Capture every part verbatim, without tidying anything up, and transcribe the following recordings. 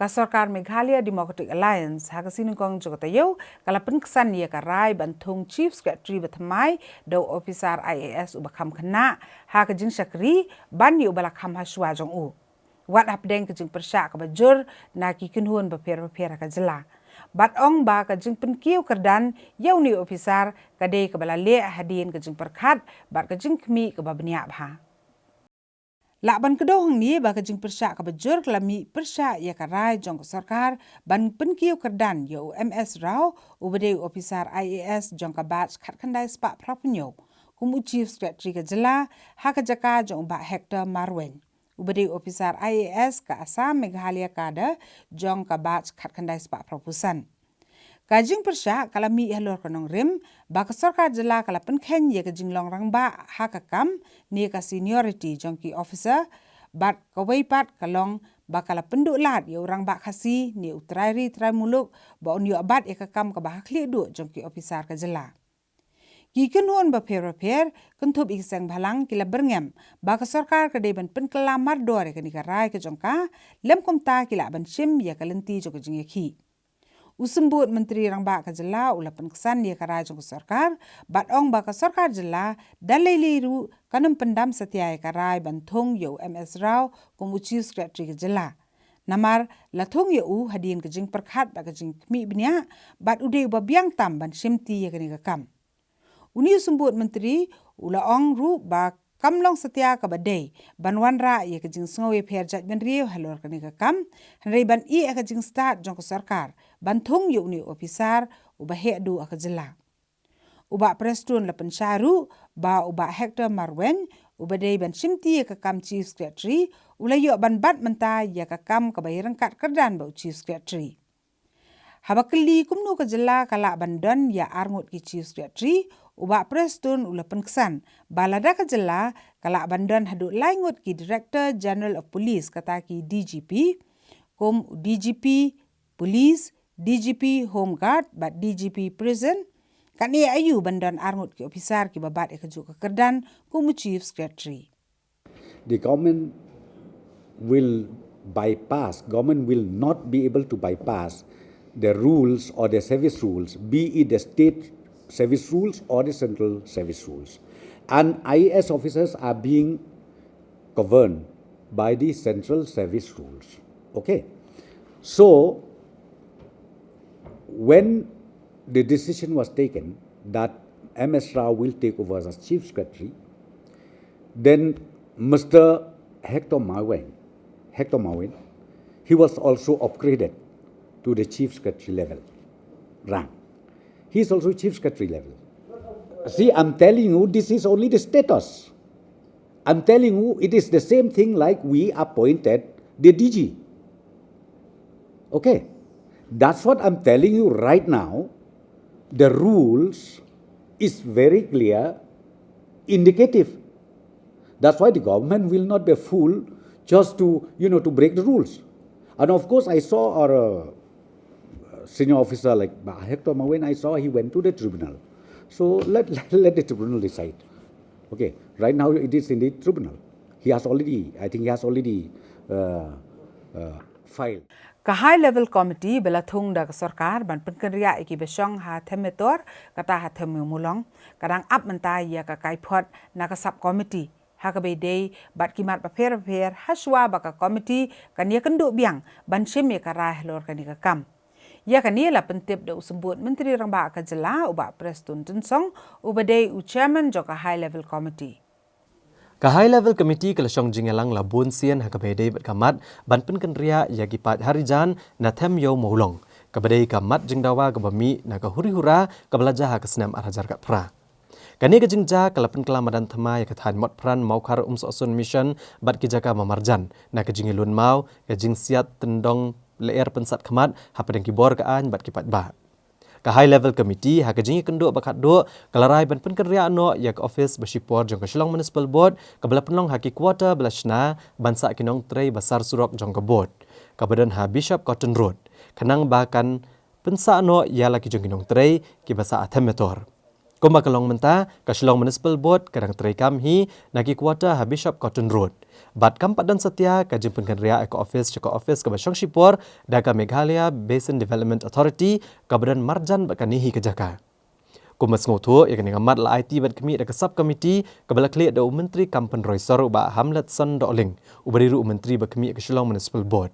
Ka sorkar Meghalaya Democratic Alliance ha ka sngi Nyngkong jong ka taïew ka la pynksan ïa ka rai ban thung Chief Secretary ba thymmai da u ophisar I A S uba kham khynnah ha ka jingshakri ban ïa uba la kham hashwa jong u. Wat hapdeng ka jingpyrshah kaba jur na ki kynhun bapher bapher ha ka jylla. Bad ong ba ka jingpynkiew kyrdan ïa une u ophisar ka dei kaba la leh hadien ka jingpyrkhat bad ka jingkhmih kaba bniah bha. Lah ban kdew hangne ba ka jingpyrshah kaba jur ka la mih pyrshah ïa ka rai jong ka sorkar ban pynkiew kyrdan ïa u M S Rao uba dei u ophisar I A S jong ka batch khatkhyndai spah phra phew hynñiew kum u Chief Secretary ka jylla ha ka jaka jong u Bah Hector Marwein uba dei u ophisar I A S ka Assam Meghalaya Cadre jong ka batch khatkhyndai spah phra phew san. Ka jingpyrshah ka la mih halor ka nongrim ba ka sorkar jylla ka la pynkheiñ ïa ka jinglong rangbah ha ka kam ne ka seniority jong ki officer, bad kawei pat ka long ba ka la pynduh lad ïa u rangbah Khasi ne u trai ri trai muluk ba un ïoh bat ïa ka kam kaba ha khlieh duh jong ki ophisar ka jylla. Ki kynhun bapher bapher kynthup ïa ki seng bhalang ki la byrngem ba ka sorkar ka dei ban pynkylla mardor ïa kane ka rai ka jong ka, lem kumta ki lah ban shim ïa ka lynti jong ka jingïakhih. U Symbud Myntri Rangbah ka jylla u la pynksan ïa ka rai jong ka sorkar bad ong ba ka sorkar jylla da lei lei ruh kan ym pyndam satia ïa ka rai ban thung ïa u M S Rao kum u Chief Secretary ka jylla. Namar la thung ïa u hadien ka jingpyrkhat bad ka jingkhmih bniah bad u dei uba biang tam ban shimti ïa kane ka kam. Une u Symbud Myntri u la ong ruh ba kam long satia kaba dei ban wanrah ïa ka jingsngew ïapher jaitbynriew halor kane ka kam, hynrei ban ïeh ïa ka jingstad jong ka sorkar ban thung ïa une u ophisar uba heh duh ha ka jylla. U Bah Prestone la pynshai ruh ba u Bah Hector Marwein uba dei ban shimti ïa ka kam Chief Secretary u la ïoh ban bat mynta ïa ka kam kaba ïa ryngkat kyrdan bad u Chief Secretary. Haba kylli kumno ka jylla ka lah ban don ïa arngut ki Chief Secretary, u Bah Prestone u la pynksan ba lada ka jylla ka lah ban don haduh lai ngut ki Director General of Police, kata ki D G P, kum u D G P Police, D G P Home Guard bad D G P Prison, kan ïa aïu ban don arngut ki ophisar kiba bat ïa kajuh ka kyrdan kum u Chief Secretary. The government will bypass, government will not be able to bypass the rules or the service rules, be it the state service rules or the central service rules. And I A S officers are being governed by the central service rules. Okay. So, when the decision was taken that M S Rao will take over as Chief Secretary, then Mister Hector Marwein, Hector Marwein, he was also upgraded to the Chief Secretary level rank. He is also Chief Secretary level. See, I'm telling you, this is only the status. I'm telling you, it is the same thing like we appointed the D G. Okay, that's what I'm telling you right now. The rules is very clear, indicative. That's why the government will not be fool just to, you know, to break the rules. And of course, I saw our uh, senior officer like Hector Marwein, I saw he went to the tribunal. So let, let, let the tribunal decide. Okay, right now it is in the tribunal. He has already, I think he has already uh, uh, filed. Ka High Level Committee ba la thung da ka sorkar ban pynkynriah ïa kiba shong ha Them Me Tor, kata ha Them Mawlong, ka dang ap mynta ïa ka kaiphod na ka Sub Committee ha kaba ïadei bad ki mat bapher bapher hashwa ba ka Committee kan ïakynduh biang ban shim ïa ka rai halor kane ka kam. Ïa kane la pyntip da u Symbud Myntri Rangbah ka jylla, u Bah Prestone Tynsong, uba dei u Chairman jong ka High Level Committee. Ka High Level Committee ka la shong jingïalang la bun sien ha kaba ïadei bad ka mat ban pynkynriah ïa ki paid Harijan na Them Ïew Mawlong, kaba dei ka mat jingdawa kaba mih na ka huri hura kaba la jia ha ka snem ar hajar khatphra. Kane ka jingjia ka la pynkylla madan thymmai ïa ka thaiñ Motphran Mawkhar Umsohsun Mission bad ki jaka ba marjan na ka jingïalun maw, ka jingsiat tyndong lyer pynsat khmat hapdeng ki bor ka aiñ bad ki paidbah. Ka High Level Committee ha ka jingïakynduh ba khatduh ka la rai ban pynkynriah noh ïa ka ophis ba shipor jong ka Shillong Municipal Board kaba la pynlong ha ki quarter ba la shna ban sah ki nongtrei ba sar surok jong ka Board, kaba don ha Bishop Cotton Road, khnang ba kan pynsah noh ïa la ki jong ki nongtrei kiba sah ha Them Me Tor. Kumba ka long mynta, ka Shillong Municipal Board ka dang treikam hi na ki quarter ha Bishop Cotton Road. Bad kam pat don satia ka jingpynkynriah ïa ka office sha ka office kaba shong shipor da ka Meghalaya Basin Development Authority kaba don marjan bad kane hi ka jaka. Kumba sngewthuh ïa kane ka mat la aiti bad khmih da ka sub committee kaba la khlieh da u Myntri kam pynroi sor u Bah Hamletson Dohling uba dei ruh u Myntri ba khmih ïa ka Shillong Municipal Board.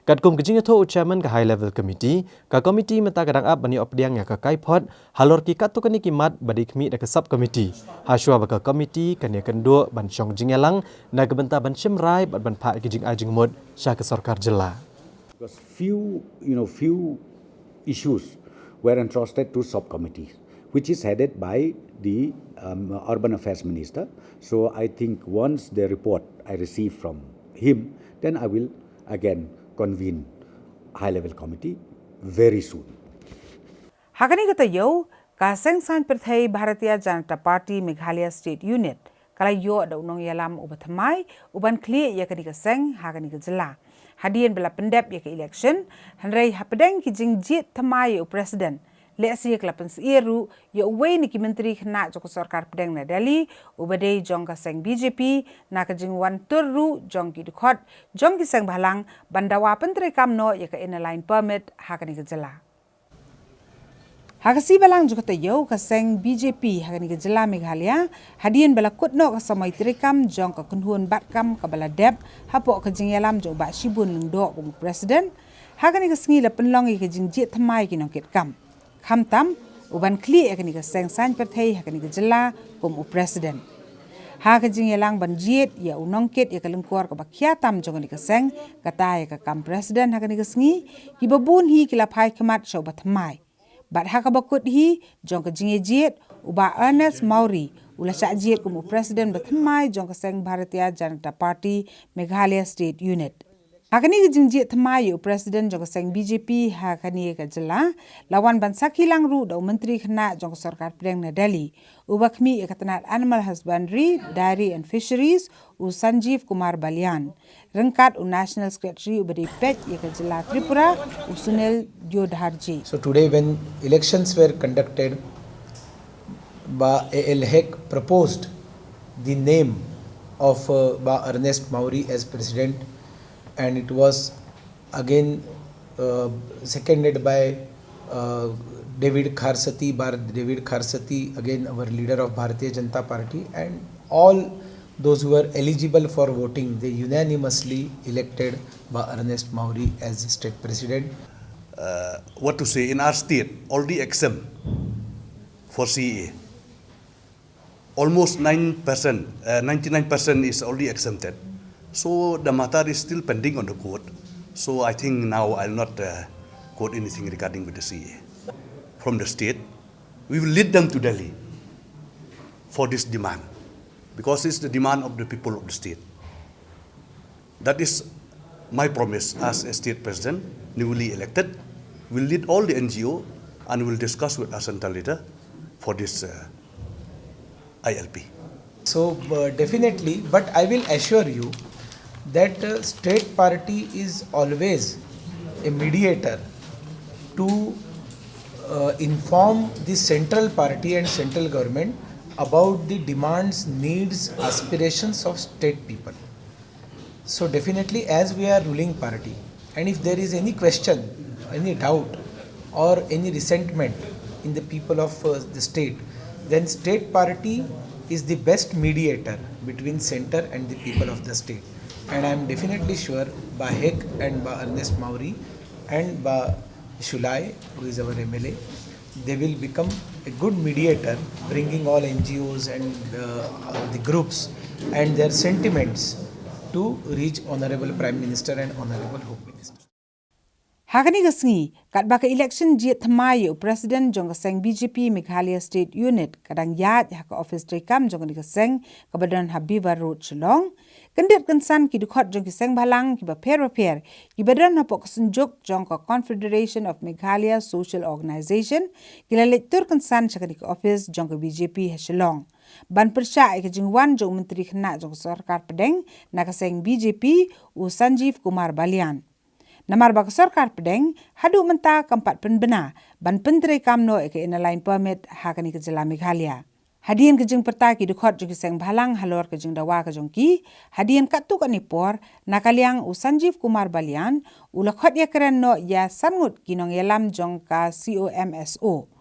Katkum ka jingïathuh u Chairman ka High Level Committee, ka committee mynta ka dang ap ban ïoh pdiang ïa ka kaiphod halor ki katto katne ki mat ba dei khmih da ka sub committee. Hashwa ba ka committee kan ïakynduh ban shong jingïalang na ka bynta ban shim rai bad ban phah ïa ki jingai jingmut sha ka sorkar jylla. Because few, you know, few issues were entrusted to subcommittees, which is headed by the um, Urban Affairs Minister. So I think once the report I receive from him, then I will again convene high level committee very soon. Ha kane ka taïew, ka seng saiñ pyrthei Bharatiya Janata Party Meghalaya State Unit ka la ïoh da u nongïalam uba thymmai u ban khlieh ïa kane ka seng ha kane ka jylla. Hadien ba la pyndep ïa ka election, hynrei hapdeng ki jingjied thymmai ïa u president, lehse ka la pynsyier ruh ïa uwei na ki myntri khynnah jong ka sorkar pdeng na Delhi uba dei jong ka seng B J P na ka jingwan tur ruh jong ki dkhot jong ki seng bhalang ban dawa pyntreikam noh ïa ka Inner Line Permit ha kane ka jylla. Ha ka sngi Balang jong ka taïew, ka seng B J P ha kane ka jylla Meghalaya hadien ba la kut noh ka samoi treikam jong ka kynhun bat kam kaba la dep hapoh ka jingïalam jong u Bah Shibun Lyngdoh kum u president, ha kane ka sngi la pynlong ïa ka jingjied thymmai ki nongkitkam, khamtam u ban khlieh ïa kane ka seng saiñ pyrthei ha kane ka jylla kum u president. Ha ka jingïalang ban jied ïa u nongkit ïa ka lyngkor kaba khia tam jong kane ka seng, kata ïa ka kam president ha kane ka sngi, kiba bun hi ki la phai khmat sha uba thymmai. Bad ha kaba kut hi jong ka jingïajied, u Bah Ernest Mawrie u la shah jied kum u president ba thymmai jong ka seng Bharatiya Janata Party Meghalaya State Unit. Ha kane ka jingjied thymmai ïa u president jong ka seng B J P ha kane ka jylla, la wan ban sakhi lang ruh da u myntri khynnah jong ka sorkar pdeng na Delhi uba khmih ïa ka tnat Animal Husbandry, Dairy and Fisheries, u Sanjeev Kumar Balian, ryngkat u National Secretary uba dei peit ïa ka jylla Tripura, u Sunil Diodharji. So today when elections were conducted, Bah A L Hek proposed the name of uh, Bah Ernest Mawrie as president, and it was again uh, seconded by uh, David Kharsati, Bah David Kharsati, again our leader of Bharatiya Janata Party, and all those who were eligible for voting, they unanimously elected Bah Ernest Mawrie as state president. Uh, what to say, in our state, already exempt for C A A. Almost nine percent, uh, ninety-nine percent is already exempted. So the matter is still pending on the court. So I think now I'll not uh, quote anything regarding with the C A A. From the state, we will lead them to Delhi for this demand, because it's the demand of the people of the state. That is my promise as a state president, newly elected. We'll lead all the N G O and we'll discuss with our central leader for this uh, I L P. So uh, definitely, but I will assure you that uh, state party is always a mediator to uh, inform the central party and central government about the demands, needs, aspirations of state people. So definitely, as we are ruling party, and if there is any question, any doubt, or any resentment in the people of uh, the state, then state party is the best mediator between center and the people of the state. And I am definitely sure Bah Hek and Bah Ernest Mawrie and Bah Shullai, who is our M L A, they will become a good mediator, bringing all N G Os and uh, the groups and their sentiments to reach Honorable Prime Minister and Honorable Home Minister. Ha kane ka sngi, katba ka election jied thymmai ïa u president jong ka seng B J P Meghalaya State Unit ka dang ïaid ha ka office treikam jong kane ka seng kaba don ha Beaver Road, Shillong, kyndit kynsan ki dkhot jong ki seng bhalang kiba pher bapher kiba don hapoh ka synjuk jong ka Confederation of Meghalaya Social Organisation ki la leit tur kynsan sha kane ka office jong ka B J P ha Shillong ban pyrshah ïa ka jingwan jong u Myntri Khynnah jong ka Sorkar Pdeng na ka seng B J P, u Sanjeev Kumar Balian. Namar ba ka Sorkar Pdeng haduh mynta kam pat pynbna ban pyntreikam noh ïa ka Inner Line Permit ha kane ka jylla Meghalaya. Hadien ka jingpyrta ki dkhot jong ki seng bhalang halor ka jingdawa ka jong ki, hadien katto katne por, na ka liang u Sanjeev Kumar Balian, u la khot ïakren noh ïa san ngut ki nongïalam jong ka COMSO.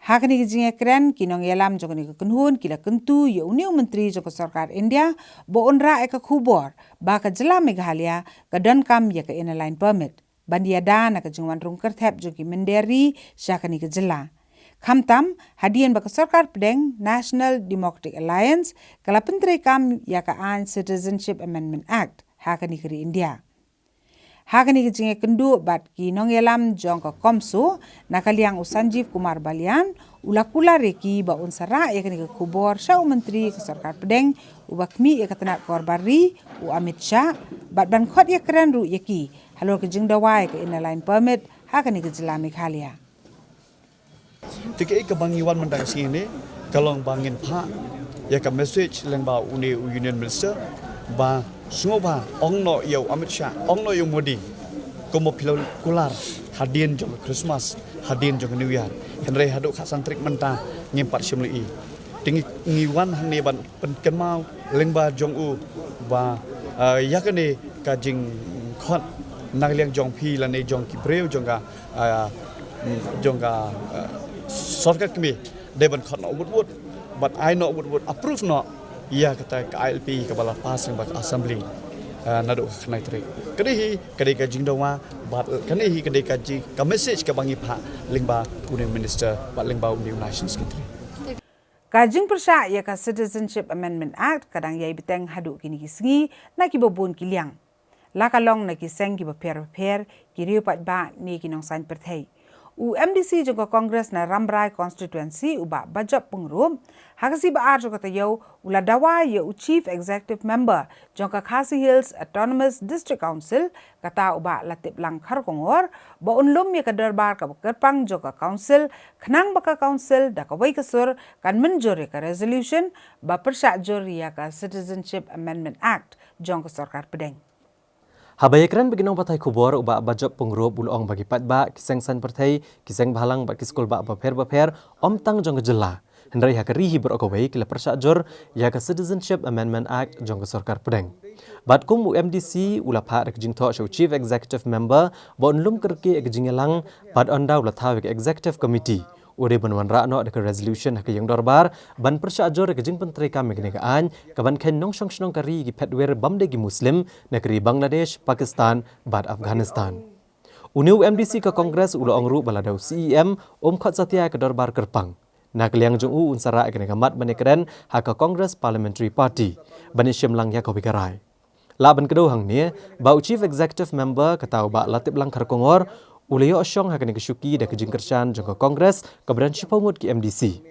Ha kane ka jingïakren, ki nongïalam jong kane ka kynhun ki la kyntu ïa une u myntri jong ka sorkar India ba un rah ïa ka khubor ba ka jylla Meghalaya ka donkam ïa ka Inner Line Permit ban ïada na ka jingwan rung kyrthep jong ki mynder ri sha kane ka jylla. Khamtam, hadien ba ka sorkar pdeng National Democratic Alliance ka la pyntreikam ïa ka aiñ Citizenship Amendment Act ha kane ka ri India. Ha kane ka jingïakynduh bad ki nongïalam jong ka COMSO, na ka liang u Sanjeev Kumar Balian, u la kular ïa ki ba un sa rah ïa kane ka khubor sha u myntri ka sorkar pdeng, uba khmih ïa ka tnat kor bar ri, u Amit Shah, bad ban khot ïakren ruh ïa ki halor ka jingdawa ïa ka Inner Line Permit ha kane ka jylla Meghalaya. Te kaei kaba ngi wan mynta ka sngi ne, ka long ba ngin phah ïa ka message lyngba une u Union Minister, ba sngewbha ong noh ïa u Amit Shah, ong noh ïa u Modi, kumba phi la kular hadien jong ka Christmas, hadien jong ka New Year. Hynrei haduh khatsan tarik mynta ngim pat shim lei. Te ngi, ngi wan hangne ban pynkynmaw lyngba jong u ba, ah, ïa kane ka jingkhot na ka liang jong phi lane jong ki briew jong ka, ah, mm, jong ka, ah, sorkar kmie, dei ban khot noh wut wut, bad ai noh wut wut, approve noh ïa kata ka ILP kaba la pass lyngba ka Assembly, ah, naduh ka khyndai tarik. Kane hi ka dei ka jingdawa, bad kane hi ka dei ka jing, ka message kaba ngi phah lyngba une u Minister bad lyngba une u National Secretary. Ka jingpyrshah ïa ka Citizenship Amendment Act ka dang ïai bteng haduh kine ki sngi na kiba bun ki liang, la ka long na ki seng kiba pher bapher, ki riew paidbah ne ki nongsaiñ pyrthei. U MDC jong ka Congress na Rambrai Constituency, u Bah Bajop Pyngrope, ha ka sngi ba ar jong ka taïew, u la dawa ïa u Chief Executive Member jong ka Khasi Hills Autonomous District Council, kata u Bah Latiplang Kharkongor, ba un lum ïa ka dorbar kaba kyrpang jong ka Council, khnang ba ka Council da kawei ka sur kan mynjur ïa ka resolution ba pyrshah jur ïa ka Citizenship Amendment Act jong ka sorkar pdeng. Haba ïakren bad ki nongpathai khubor, u Bah Bajop Pyngrope u la ong ba ki paidbah, ki seng saiñ pyrthei, ki seng bhalang bad ki skul bah bapher bapher, ym tang jong ka jylla, hynrei ha ka ri hi baroh kawei ki la pyrshah jur ïa ka Citizenship Amendment Act jong ka sorkar pdeng. Bad kum u MDC u la phah da ka jingthoh sha u Chief Executive Member ba un lum kyrkieh ïa ka jingïalang, bad ynda u la thaw ïa ka Executive Committee, u dei ban wanrah noh da ka resolution ha ka ïing dorbar ban pyrshah jur ïa ka jingpyntreikam ïa kane ka aiñ, kaban kheiñ nongshong shnong ka ri, ki phet wir bym dei ki Muslim na ka ri Bangladesh, Pakistan bad Afghanistan. Une u MDC ka Congress u la ong ruh ba lada u CEM um khot satia ïa ka dorbar kyrpang, na ka liang jong u un sa rah ïa kane ka mat ban ïakren ha ka Congress Parliamentary Party ban ïashim lang ïa kawei ka rai. Lah ban kdew hangne ba u Chief Executive Member, kata u Bah Latiplang Kharkongor, u la ïoh shong ha kane ka shuki da ka jingkyrshan jong ka Congress kaba don shiphew ngut ki MDC,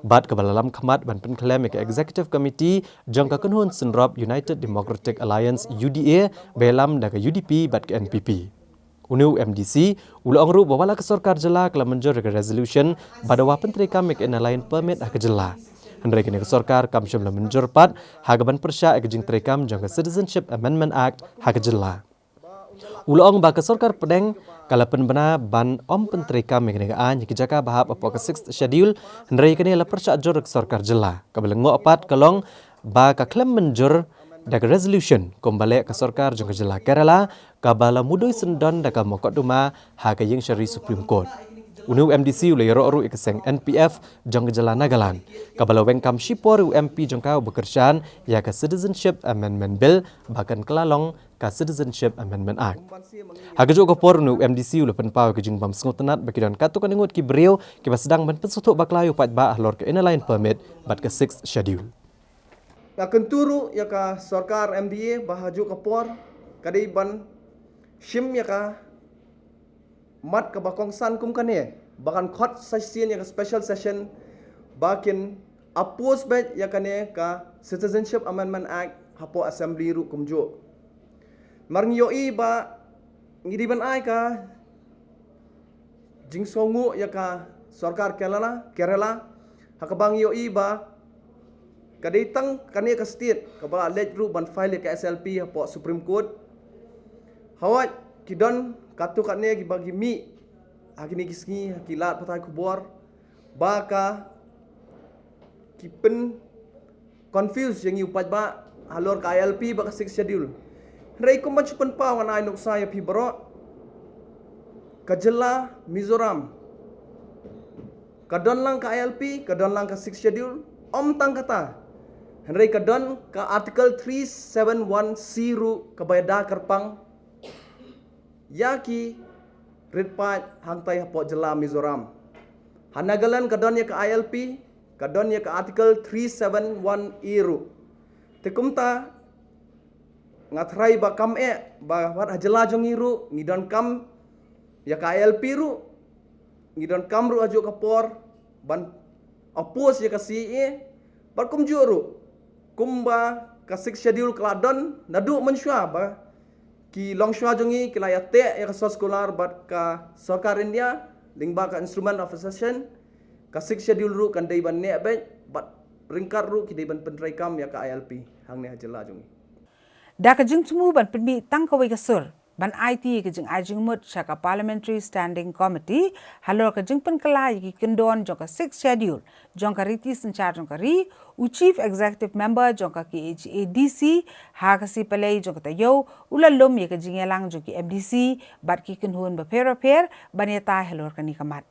bad kaba la lam khmat ban pynkhlem ïa ka Executive Committee jong ka kynhun synrop United Democratic Alliance, UDA, ba ïalam da ka UDP bad ka NPP. Une u MDC u la ong ruh ba wat la ka sorkar jylla ka la mynjur ïa ka resolution ba dawa pyntreikam ïa ka Inner Line Permit ha ka jylla, hynrei kane ka sorkar kam shym la mynjur pat ha kaban pyrshah ïa ka jingtreikam jong ka Citizenship Amendment Act ha ka jylla. U la ong ba ka sorkar pdeng ka la pynbna ban ym pyntreikam ïa kane ka aiñ ha ki jaka ba hap hapoh ka Sixth Schedule, hynrei kane la pyrshah jur da ka sorkar jylla. Kaba lyngngoh pat ka long ba ka khlem mynjur da ka resolution kumba leh ka sorkar jong ka jylla Kerala, kaba la mudui syndon da ka mukotduma ha ka ïingshari Supreme Court. Une u MDC u la ïaroh ruh ïa ka seng NPF jong ka jylla Nagaland, kaba la weng kam shipor ïa u MP jong ka uba kyrshan ïa ka Citizenship Amendment Bill ba kan kylla long ka Citizenship Amendment Act. Ha kajuh ka por une u MDC u la pynpaw ïa ka jingbym sngewtynnad ba ki don katto katne ngut ki briew kiba sdang ban pynsngewthuh bakla ïa u paidbah halor ka Inner Line Permit bad ka Sixth Schedule. Nga kyntu ruh ïa ka sorkar MDA ba ha kajuh ka por ka dei ban shim ïa ka mat kaba kongsan kum kane, ba kan khot session, ïa ka special session, ba kin oppose beit ïa kane ka Citizenship Amendment Act hapoh Assembly ruh kumjuh. Namar ngi ïohi ba ngi dei ban ai ka jingsngewnguh ïa ka sorkar Kerala, Kerala, ha kaba ngi ïohi ba ka dei tang kane ka state kaba la leit ruh ban file ïa ka SLP hapoh Supreme Court. Hawai ki don katto katne kiba ngi mih ha kine ki sngi ha ki lad pathai khubor ba ka Ki pyn confuse ïa ngi u paidbah halor ka I L P bad ka Sixth Schedule. Hynrei kum ban shu pynpaw ngan ai nuksa ïa phi baroh. Ka jylla Mizoram ka don lang ka I L P, ka don lang ka Sixth Schedule, ym tang kata. Hynrei ka don ka Article three seven one C ruh kaba ïada kyrpang ïa ki rit paid hangtai hapoh jylla Mizoram. Ha Nagaland ka don ïa ka I L P, ka don ïa ka Article three seven one A ruh. Te kumta nga tharai ba kam eh ba wat ha jylla jong ngi ruh ngi donkam ïa ka I L P ruh, ngi donkam ruh ha juh ka por ban oppose ïa ka C A A, bad kumjuh ruh kumba ka Sixth Schedule ka la don naduh mynshuwa ba ki longshuwa jong ngi ki la ïateh ïa ka source scholar bad ka sorkar India lyngba ka Instrument of Accession. Ka Sixth Schedule ruh kan dei ban neh beit bad ryngkat ruh ki dei ban pyntreikam ïa ka I L P hangne ha jylla jong ngi. Da ka jingthmu ban pynmih tang kawei ka sur ban aiti ïa ka jingai jingmut sha ka Parliamentary Standing Committee halor ka jingpynkylla ïa ki kyndon jong ka Sixth Schedule jong ka riti synshar jong ka ri, u Chief Executive Member jong ka K H A D C ha ka sngi Palei jong ka taïew u la lum ïa ka jingïalang jong ki M D C bad ki kynhun bapher bapher ban ïatai halor kane ka mat.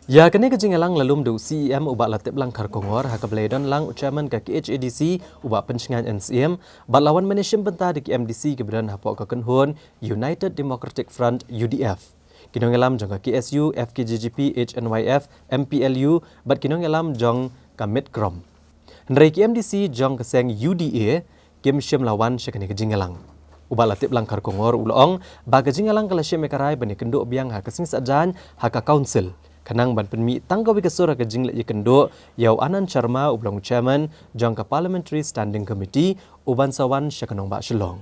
Ïa kane ka jingïalang la lum da u C E M u Bah Latiplang Kharkongor ha kaba la ïadon lang u Chairman ka K H A D C u Bah Pynshngaiñ N Syiem, bad la wan ban ïashim bynta da ki M D C kiba don hapoh ka kynhun United Democratic Front, U D F, ki nongïalam jong ka K S U, F K J G P, H N Y F, M P L U bad ki nongïalam jong ka MITCROM. Hynrei ki M D C jong ka seng U D A kim shym la wan sha kane ka jingïalang. U Bah Latiplang Kharkongor u la ong ba ka jingïalang ka la shim ïa ka rai ban ïakynduh biang ha ka sngi Saitjaiñ ha ka Council, khnang ban pynmih tang kawei ka sur ha ka jingleit ïakynduh ïa u Anand Sharma uba long u Chairman jong ka Parliamentary Standing Committee u ban sa wan sha ka nongbah Shillong.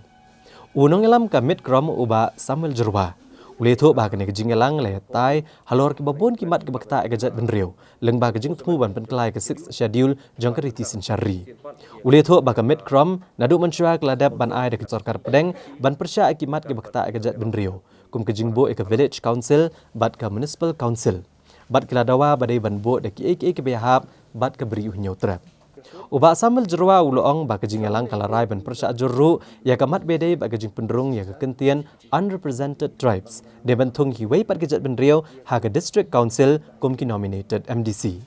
U nongïalam ka MITCROM u Bah Samuel Jyrwa u la ïathuh ba ha kane ka jingïalang la ïatai halor kiba bun ki mat kiba ktah ïa ka jaitbynriew lyngba ka jingthmu ban pynkylla ïa ka Sixth Schedule jong ka riti synshar ri. U la ïathuh ba ka MITCROM naduh mynshuwa ka la dep ban ai da ka sorkar pdeng ban pyrshah ïa ki mat kiba ktah ïa ka jaitbynriew, kum ka jingbuh ïa ka Village Council bad ka Municipal Council, bad ki la dawa ba dei ban buh da kiei kiei kiba ïahap bad ka Bri u Hynñiewtrep. U Bah Samuel Jyrwa u la ong ba ka jingïalang ka la rai ban pyrshah jur ruh ïa ka mat ba ïadei bad ka jingpynrung ïa ka kyntien Unrepresented Tribes, dei ban thung kiwei pat ki jaitbynriew ha ka District Council kum ki nominated M D C.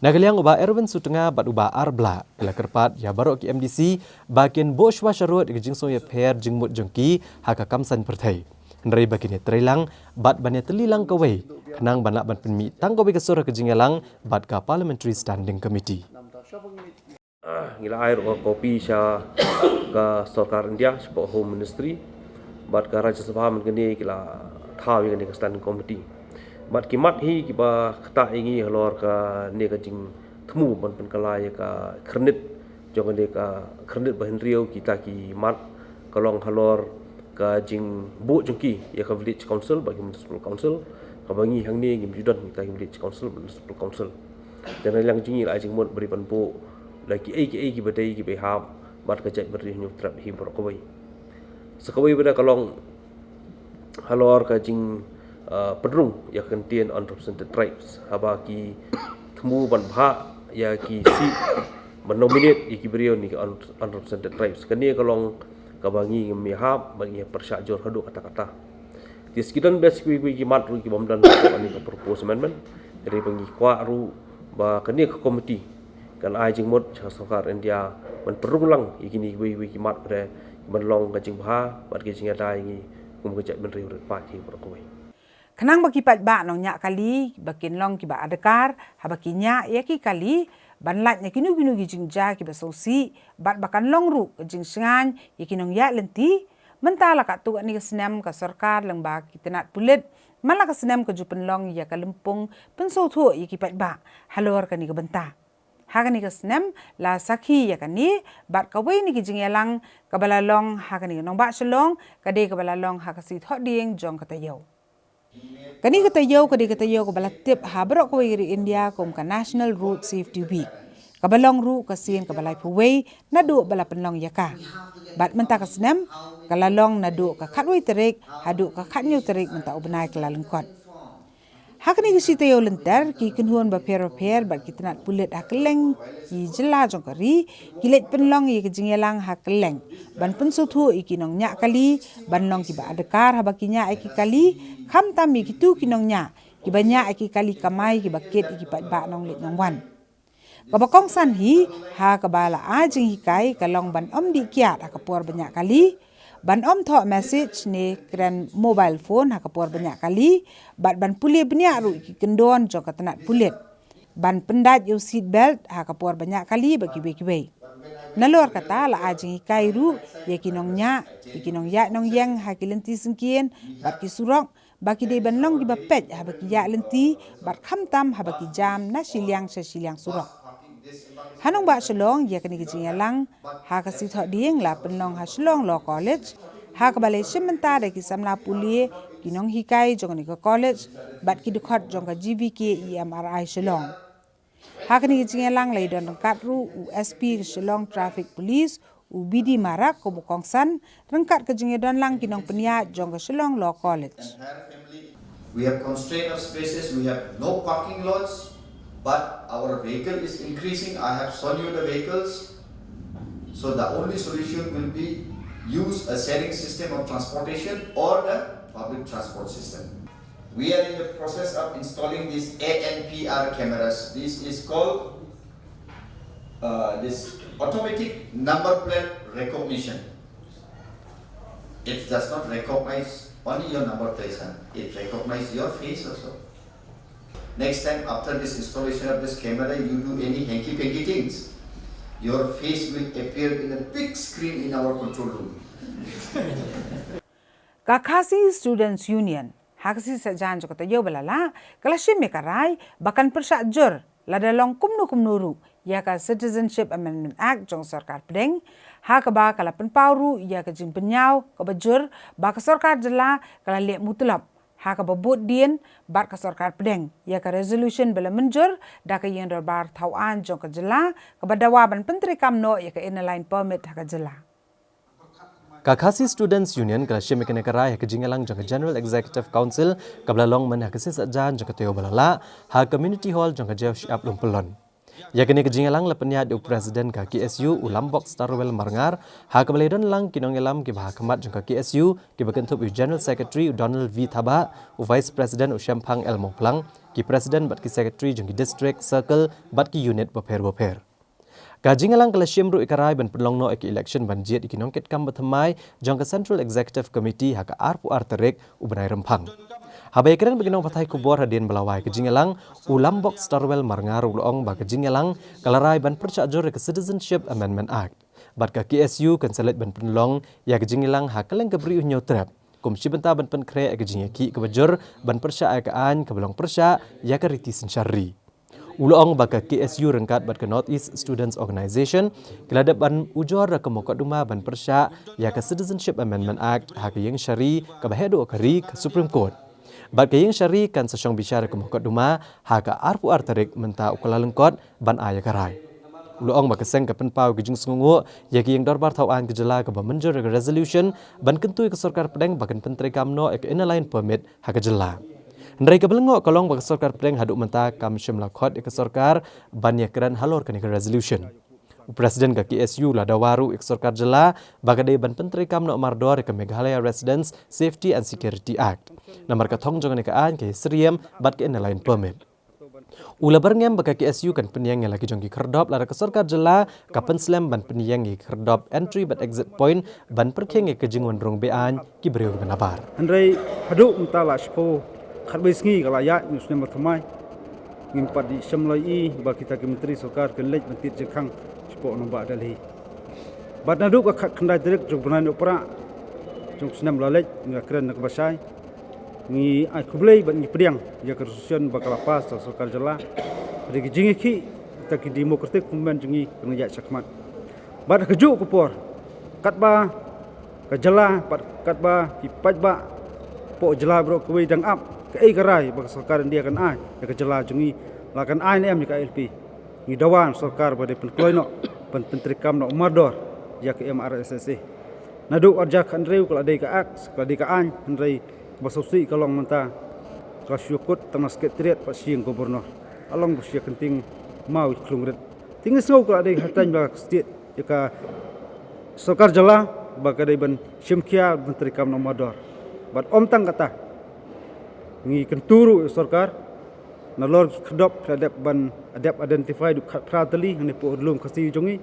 Na ka liang u Bah Erwin Sutnga bad u Bah R Blah ki la kyrpad ïa baroh ki M D C ba kin buh shuwa sharud ïa ka jingsngewïapher jingmut jong ki ha ka kam saiñ pyrthei, hynrei ba kin ïatreilang bad ban ïatylli lang kawei, khnang ban lah ban pynmih tang kawei ka sur ha ka jingïalang bad ka Parliamentary Standing Committee. Ah, ngi la ai ruh ka copy sha ka sorkar India, shapoh Home Ministry bad ka Rajya Sabha, mynta kane ki la thaw ïa kane ka Standing Committee. Bad ki mat hi kiba ktah ïa ngi halor kane ka jingthmu ban pynkylla ïa ka khyrnit jong kane ka khyrnit ba hynriew, kita ki mat ka long halor ka jingbuh jong ki ïa ka Village Council bad ki Municipal Council, kaba ngi hangne ngim ju don kita ki Village Council, Municipal Council. Te na liang jong ngi la ai jingmut ba dei ban buh da kiei kiei kiba dei kiba ïahap bad ka jaitbynriew Hynñiewtrep hi baroh kawei. Sa kawei pat ka long halor ka jing, uh, pynrung ïa ka kyntien Unrepresented Tribes, haba ki thmu ban bhah ïa ki seat ban nominate ïa ki briew na ki un-, Unrepresented Tribes. Kane ka long kaba ngi ngim ïahap bad ngi pyrshah jur haduh katta katta. Te sa ki don bad sa kiwei kiwei ki mat ruh ki bym don ha kane ka proposed amendment. Hynrei ba ngi kwah ruh ba kane ka committee kan ai jingmut sha ka sorkar India ban pynrung lang ïa kine kiwei kiwei ki mat, hynrei ban long ka jingbha bad ka jingïada ïa ngi kum ka jaitbynriew rit paid hi baroh kawei. Khnang ba ki paidbah nongñiah kali ba kin long kiba adkar haba ki ñiah ïa ki kali, ban lait na kino kino ki jingjia kiba sngewsih, bad ba kan long ruh ka jingshngaiñ ïa ki nongïaid lynti, mynta la katto katne ka snem ka sorkar lyngba ki tnat pulit man la ka snem ka ju pynlong ïa ka lympung pynsngewthuh ïa ki paidbah halor kane ka bynta. Ha kane ka snem la sakhi ïa kane bad kawei na ki jingïalang kaba la long ha kane ka nongbah Shillong ka dei kaba la long ha ka sngi Thohdieng jong ka taïew. Kane ka taïew ka dei ka taïew kaba la tip ha baroh kawei ka ri India kum ka National Road Safety Week, kaba long ruh ka sien kaba laiphew wei naduh ba la pynlong ïa ka. Bad mynta ka snem ka la long naduh ka khatwei tarik haduh ka khathynñiew tarik mynta u bnai ka la lyngkot. Ha kane ka shi taïew lynter, ki kynhun bapher bapher bad ki tnat pulit ha kylleng ki jylla jong ka ri ki leit pynlong ïa ka jingïalang ha kylleng ban pynsngewthuh ïa ki nongñiah kali ban long kiba adkar haba ki ñiah ïa ki kali, khamtam ïa kito ki nongñiah kiba ñiah ïa ki kali kamai kiba kit ïa ki paidbah nongleit nongwan. Kaba kongsan hi ha kaba la ai jinghikai ka long ban ym dih kiad ha ka por ba ñiah kali, ban ym thoh message ne kren mobile phone ha ka por ba ñiah kali, bad ban pule bniah ruh ïa ki kyndon jong ka tnat pulit, ban pyndait ïa u seat belt ha ka por ba ñiah kali bad kiwei kiwei. Nalor kata la ai jinghikai ruh ïa ki nongñiah, ïa ki nongïaid nongïeng ha ki lynti syngkien bad ki surok, ba ki dei ban long kiba peit haba ki ïaid lynti bad khamtam haba ki jam na shiliang sha shiliang surok. Ha nongbah Shillong, ïa kane ka jingïalang ha ka sngi Thohdieng la pynlong ha Shillong Law College, ha kaba la shim bynta da ki samla pule, ki nonghikai jong kane ka college bad ki dkhot jong ka G V K E M R I Shillong. Ha kane ka jingïalang la ïadon ryngkat ruh u S P ka Shillong Traffic Police, u B D Marak, kum u kongsan, ryngkat ka jingïadon lang ki nongpynïaid jong ka Shillong Law College. We have constraint of spaces, we have no parking lots, but our vehicle is increasing. I have shown you the vehicles. So the only solution will be use a sharing system of transportation or the public transport system. We are in the process of installing these A N P R cameras. This is called uh, this automatic number plate recognition. It does not recognize only your number plates, huh? It recognizes your face also. Next time, after this installation of this camera, you do any hanky panky things, your face will appear in a big screen in our control room. Ka Khasi Students Union ha ka sngi Saitjaiñ jong ka taïew ba la lah ka la shim ïa ka rai ba kan pyrshah jur lada long kumno kumno ruh ïa ka Citizenship Amendment Act jong ka sorkar pdeng, ha kaba ka la pynpaw ruh ïa ka jingpynïaw kaba jur ba ka sorkar jylla ka la leh mutlop ha kaba bud dien bad ka sorkar pdeng ïa ka resolution ba la mynjur da ka ïing dorbar thaw aiñ jong ka jylla, kaba dawa ban pyntreikam noh ïa ka Inner Line Permit ha ka jylla. Ka Khasi Students Union ka la shim ïa kane ka rai ha ka jingïalang jong ka General Executive Council kaba la long mynne ha ka sngi Saitjaiñ jong ka taïew ba la lah ha Community Hall jong ka Jaiaw Shyiap Lympylon. Ïa kane ka jingïalang la pynïaid da u President ka K S U u Lambok Starwell Marngar, ha kaba la ïadon lang ki nongïalam kiba ha khmat jong ka K S U, kiba kynthup ïa u General Secretary u Donald V Thabah, u Vice President u Shemphang L Mawphlang, ki President bad ki Secretary jong ki District, Circle bad ki Unit bapher bapher. Ka jingïalang ka la shim ruh ïa ka rai ban pynlong noh ïa ka election ban jied ïa ki nongkitkam bathymmai jong ka Central Executive Committee ha ka arphew ar tarik u bnai Rymphang. Haba ïakren bad ki nongpathai khubor hadien ba la wai ka jingïalang, u Lambok Starwell Marngar u la ong ba ka jingïalang ka la rai ban pyrshah jur ïa ka Citizenship Amendment Act. Bad ka K S U kan sa leit ban pynlong ïa ka jingïalang ha kylleng ka Bri u Hynñiewtrep kum shi bynta ban pynkhreh ïa ka jingïakhih kaba jur ban pyrshah ïa ka aiñ kaba long pyrshah ïa ka riti synshar ri. U la ong ba ka K S U ryngkat bad ka North East Students Organisation ki la dep ban ujor da ka mukotduma ban pyrshah ïa ka Citizenship Amendment Act ha ka ïing shari kaba heh duh ka ri, ka Supreme Court. Bad ka ïing shari kan sa shong bishar ïa ka mukotduma ha ka arphew ar tarik mynta u Kyllalyngkot ban ai ïa ka rai. U la ong ba ka seng ka pynpaw ïa ka jingsngewnguh ïa ka ïing dorbar thaw aiñ ka jylla kaba mynjur ïa ka resolution ban kyntu ïa ka sorkar pdeng ba kan pyntreikam noh ïa ka Inner Line Permit ha ka jylla. Hynrei kaba lyngngoh ka long ba ka sorkar pdeng haduh mynta kam shym la khot ïa ka sorkar ban ïakren halor kane ka resolution. U President ka K S U u la dawa ruh ïa ka sorkar jylla ba ka dei ban pyntreikam noh mardor ïa ka Meghalaya Residents Safety and Security Act. Namar ka thong jong kane ka aiñ ka ïasyriem bad ka Inner Line Permit. U la byrngem ba ka K S U kan pynïeng ïa la ki jong ki khyrdop lada ka sorkar jylla ka pynslem ban pynïeng ïa ki khyrdop entry bad exit point ban pyrkhing ïa ka jingwan rung beaiñ ki briew kiba nabar. Hynrei haduh mynta la shiphew khatwei sngi ka la ïaid, hynñiew snem bathymmai ngim pat shym la ïohi ba kita ki myntri sorkar kin leit ban tied jingkhang shapoh nongbah Delhi. Bad naduh ka khatkhyndai tarik jong u bnai Nohprah jong u snem ba la leit, ngi la kren na kaba shai, ngi ai khublei bad ngi pdiang ïa ka resolution ba ka la pass da ka sorkar jylla. Ka dei ka jingïakhih kita ki democratic movement jong ngi kan ïaid shakhmat. Bad ha kajuh ka por, katba ka jylla bad katba ki paidbah hapoh jylla baroh kawei dang ap kaei ka rai ba ka sorkar India kan ai ïa ka jylla jong ngi, la kan ai ne em ïa ka I L P, ngi dawa na ka sorkar ba dei pynkloi noh ban pyntreikam noh mardor ïa ka M R S S A. Naduh arhajar khathynriew ka la dei ka Act, ka la dei ka aiñ, hynrei kaba sngewsih ka long mynta Ka shu kut tang na Secretariat pat sha ïing Governor. Along ba shu ïa kynting maw ïa khlung rit. Te ngi sngew ka la dei hapdeng ba ka state ïa ka sorkar jylla ba ka dei ban shim khia ban treikam na Ummador. Bad ym tang kata, ngi kyntu ruh ïa sorkar, nalor ki khyrdop ki la dep ban, dep identify duh khatphra tylli hangne hapoh Ri Lum Khasi jong ngi,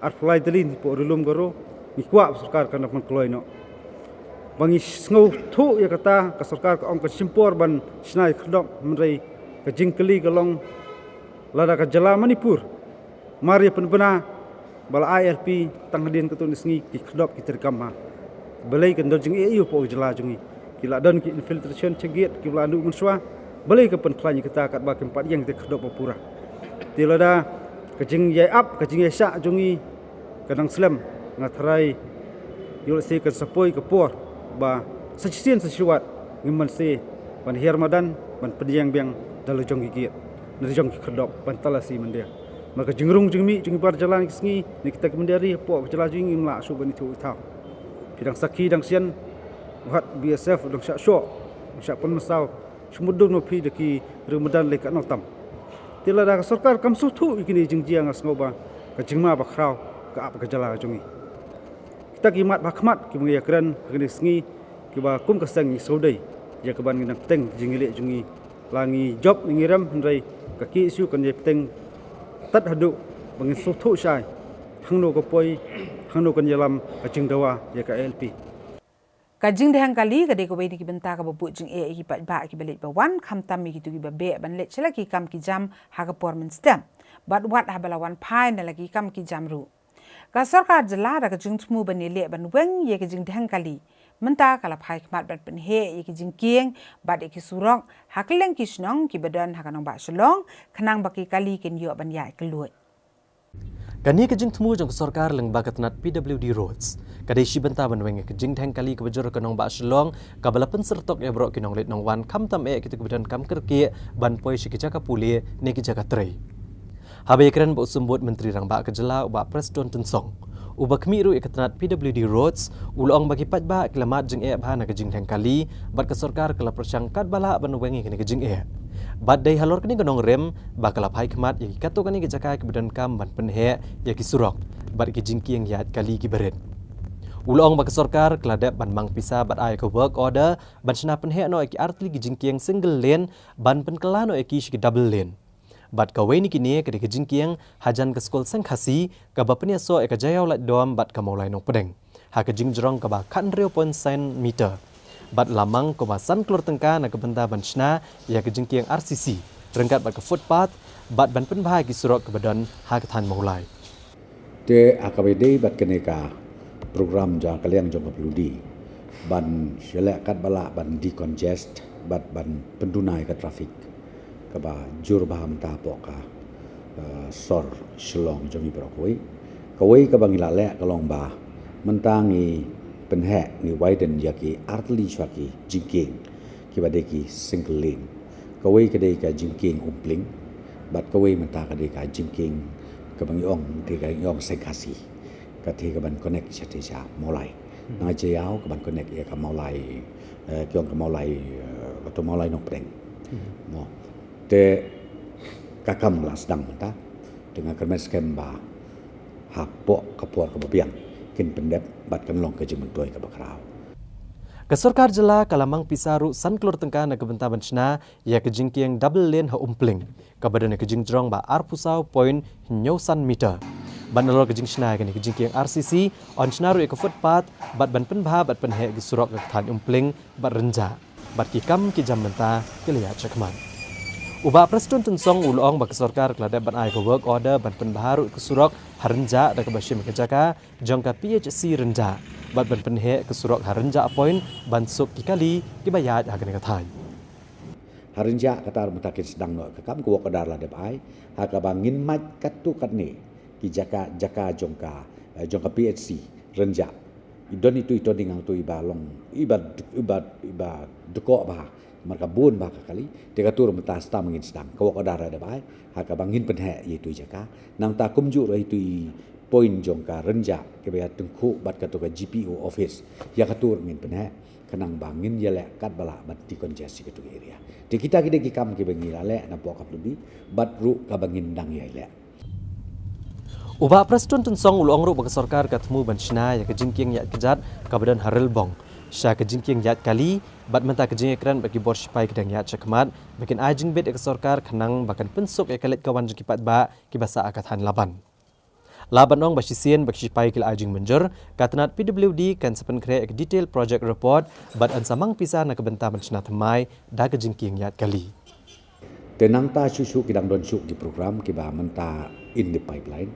arphew lai tylli hapoh Ri Lum Garo. Ngi kwah ba sorkar kan dang pynkloi noh. Ba ngi sngewthuh ïa kata, ka sorkar ka ong kan shim por ban shna ïa ki khyrdop, hynrei ka jingkylli ka long, lada ka jylla Manipur mar ïa pynbna ba la ai L P, tang hadien katto katne sngi ki khyrdop ki treikam ha. Balei kan don jingeh ïa u hapoh ka jylla jong ngi? Ki la don ki infiltration sha gate kiba la naduh mynshuwa. Balei ka pynkhlaiñ ïa kata katba kim pat ïeng ïa ki khyrdop ba pura? Te lada ka jingïai ap, ka jingïaishah jong ngi ka dang slem, nga tharai ïoh lehse kan sa poi ka por ba sa shisien sa shi wat ngim banse ban hiar madan, ban pynïeng biang da la jong ki gate, na la jong ki khyrdop ban talasi mynder. Namar ka jingrung jingmih jong ngi baroh jylla ha kine ki sngi, na kita ki mynder ri hapoh ka jylla jong ngi, ngim lah shuh ban ithuh ithaw. Phi dang sakhi dang shen, wat B S F dang shah shoh, dang shah pynmynsaw, shu mutdur noh phi da ki riew madan lei katno tam. Te lada ka sorkar kam sngewthuh ïa kine ki jingjia, nga sngew ba ka jingma bakhraw ka ap ha ka jylla jong ngi. Kita ki mat ba khmat kiba ngi ïakren ha kine ki sngi, kiba kum ka seng ngi sngewdei ïa kaban ngi dang bteng jingïaleh jong ngi. La ngi jop ngi rem, hynrei ka K S U kan ïai bteng tad haduh ba ngin sngewthuh shai hangno ka poi, hangno kan ïalam ka jingdawa ïa ka I L P. Ka jingdheng kali ka dei kawei na ki bynta kaba buh jingeh ïa ki paidbah kiba leit ba wan, khamtam ïa kito kiba beh ban leit sha la ki kam ki jam ha ka por mynstep, bad wat haba la wan phai na la ki kam ki jam ruh. Ka sorkar jylla da ka jingthmu ban ïaleh ban weng ïa ka jingdheng kali, mynta ka la phai khmat ban pynheh ïa ki jingkieng bad ïa ki surok ha kylleng ki shnong kiba don ha ka nongbah Shillong, khnang ba ki kali kin ïoh ban ïaid kylluid. Kane ka jingthmu jong ka sorkar lyngba ka tnat P W D Roads ka dei shi bynta ban weng ïa ka jingdheng kali kaba jur ha ka nongbah Shillong, kaba la pynsyrtok ïa baroh ki nongleit nongwan, khamtam eh kito kiba donkam kyrkieh ban poi sha ki jaka pule ne ki jaka trei. Haba ïakren bad u Symbud Myntri Rangbah ka jylla, u Bah Prestone Tynsong, uba khmih ruh ïa ka tnat P W D Roads, u la ong ba ki paidbah ki la mad jingeh bha na ka jingdheng kali, bad ka sorkar ka la pyrshang katba lah ban weng ïa kane ka jingeh. Bad dei halor kane ka nongrim ba ka la phai khmat ïa ki katto katne ki jaka kiba donkam ban pynheh ïa ki surok bad ki jingkieng ïaid kali kiba rit. U la ong ba ka sorkar ka la dep ban mang pisa bad ai ka work order ban shna pynheh noh ïa ki artylli ki jingkieng single lane ban pynkylla noh ïa ki sha ki double lane. Bad kawei na kine ka dei ka jingkieng hajan ka skul Seng Khasi, kaba pynïasoh ïa ka Jaiaw Laitdom bad ka Mawlai Nongpdeng ha ka jingjrong kaba khathynriew point san meter. Bad la mang kumba san klur tyngka na ka bynta ban shna ïa ka jingkieng R C C ryngkat bad ka footpath, bad ban pynbha ïa ki surok kiba don ha ka thaiñ Mawlai. Te ha kaba ïadei bad kane ka program jong ka liang jong ka P W D ban ïaleh katba lah ban decongest bad ban pynduna ïa ka traffic kaba jur bha mynta hapoh ka, eh, sor Shillong jong ngi baroh kawei. Kawei kaba ngi la leh ka long ba mynta ngi pynheh, ngi widen ïa ki artylli shuwa ki jingkieng kiba dei ki single lane. Kawei ka dei ka jingkieng Umpling, bad kawei mynta ka dei ka jingkieng kaba ngi ong, dei ka ngi ong Seng Khasi. Ka dei kaban connect shatei sha Mawlai. Hmm. Na Jaiaw kaban connect ïa ka Mawlai, eh, ki ong ka Mawlai, eh, kato Mawlai Nongpdeng. Hmm. Mo. Te ka kam la sdang mynta. Te nga kyrmen skhem ba hapoh ka por kaba biang kin pyndep bad kan long ka jingmyntoi kaba khraw. Ka sorkar jylla ka la mang pisa ruh san klur tyngka na ka bynta ban shna ïa ka jingkieng double lane ha Umpling, kaba don ïa ka jingjrong ba arphew saw point hynñiew san meter. Bad nalor ka jingshna ïa kane ka jingkieng R C C, yn shna ruh ïa ka footpath bad ban pynbha bad pynheh ki surok ha ka thaiñ Umpling bad Rynjah. Bad ki kam ki jam mynta ki la ïaid shakhmat. U Bah Prestone Tynsong u la ong ba ka sorkar ka la dep ban ai ka work order ban pynbha ruh ka surok ha Rynjah da kaba shim ka jaka jong ka P H C Rynjah, bad ban pynheh ka surok ha Rynjah Point ban suk ki kali kiba ïaid ha kane ka thaiñ. Ha Rynjah kata ruh mynta kin sdang noh ka kam, ka work order la dep ai, ha kaba ngin mad katto katne ki jaka, jaka jong ka, eh, jong ka P H C Rynjah. I don itu i Tony Ngang tu iba long, iba, iba, iba dkoh bha, namar ka bun bha ka kali. Te kato ruh mynta stam ngin sdang, ka work order la dep ai, ha kaba ngin pynheh ïa itu i jaka. Nangta kumjuh ruh itu i point jong ka Rynjah kaba ïatyngkhuh bad kato ka G P O office, ïa kato ruh ngin pynheh. Khnang ba ngin ïaleh katba lah ban decongest ïa katu ka area. Te kita ki dei ki kam kiba ngi la leh napoh ka Phailudi bad ruh kaba ngin dang ïaleh. U Bah Prestone Tynsong u la ong ruh ba ka sorkar ka thmu ban shna ïa ka jingkieng ïaid kjat kaba don ha Rilbong sha ka jingkieng ïaid kali, bad mynta ka jingïakren bad ki bor shipai ki dang ïaid shakhmat ba kin ai jingbit ïa ka sorkar khnang ba kan pynsuk ïa ka leit ka wan jong ki paidbah kiba sah ha ka thaiñ Laban. Lah ban ong ba shisien ba ki shipai ki la ai jingmynjur, ka tnat P W D kan sa pynkhreh ïa ka detail project report bad yn sa mang pisa na ka bynta ban shna thymmai da ka jingkieng ïaid kali. Te nangta shuh shuh ki dang don shuh ki program kiba mynta in the pipeline.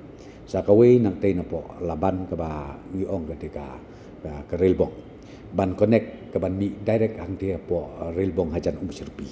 Sa kawei nangtei napoh Laban kaba ngi ong ka te ka, ka, ka Rilbong. Ban connect kaban mih direct hangtei hapoh, uh, Rilbong hajan Umshyrpi.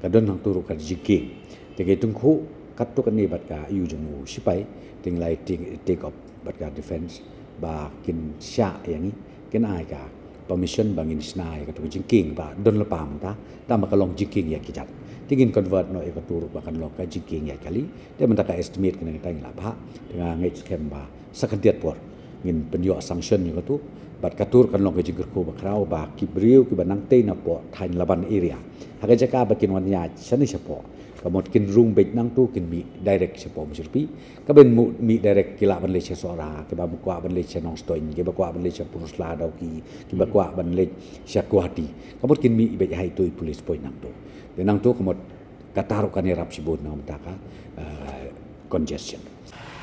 Ka don hangtu ruh ka jingkieng. Te ngi tyngkhuh katto katne bad ka ïew jong u shipai, te ngi la take, take up bad ka defense ba kin shah ïa ngi, kin ai ka permission ba ngin shna ïa katu ka jingkieng ba don lypa mynta, tang ba ka long jingkieng ïaid kjat. Te ngin convert noh ïa katu ruh ba kan long ka jingkieng ïaid kali. Te mynta ka estimate kane kata ngi la phah, te nga ngeit skhem ba sa khyndiat por ngin pynïoh sanction ïa katu. Bad katu ruh kan long ka jingkyrkhu bakhraw ba ki briew kiba nangtei napoh thaiñ Laban area, ha ka jaka ba kin wan ïaid shane shapoh, ka mut kin rung beit nangtu, kin mih direct shapoh Umshyrpi. Kaban mih direct ki lah ban leit sha Sohra, kiba kwah ban leit sha Nongstoiñ, kiba kwah ban leit sha Pynursla Dawki, kiba kwah ban leit sha Guwahati. Ka mut kin mih beit ha itu i police point nangtu. Te nangtu ka mut kata ruh kan ïarap shibun na ka bynta ka, eh, congestion.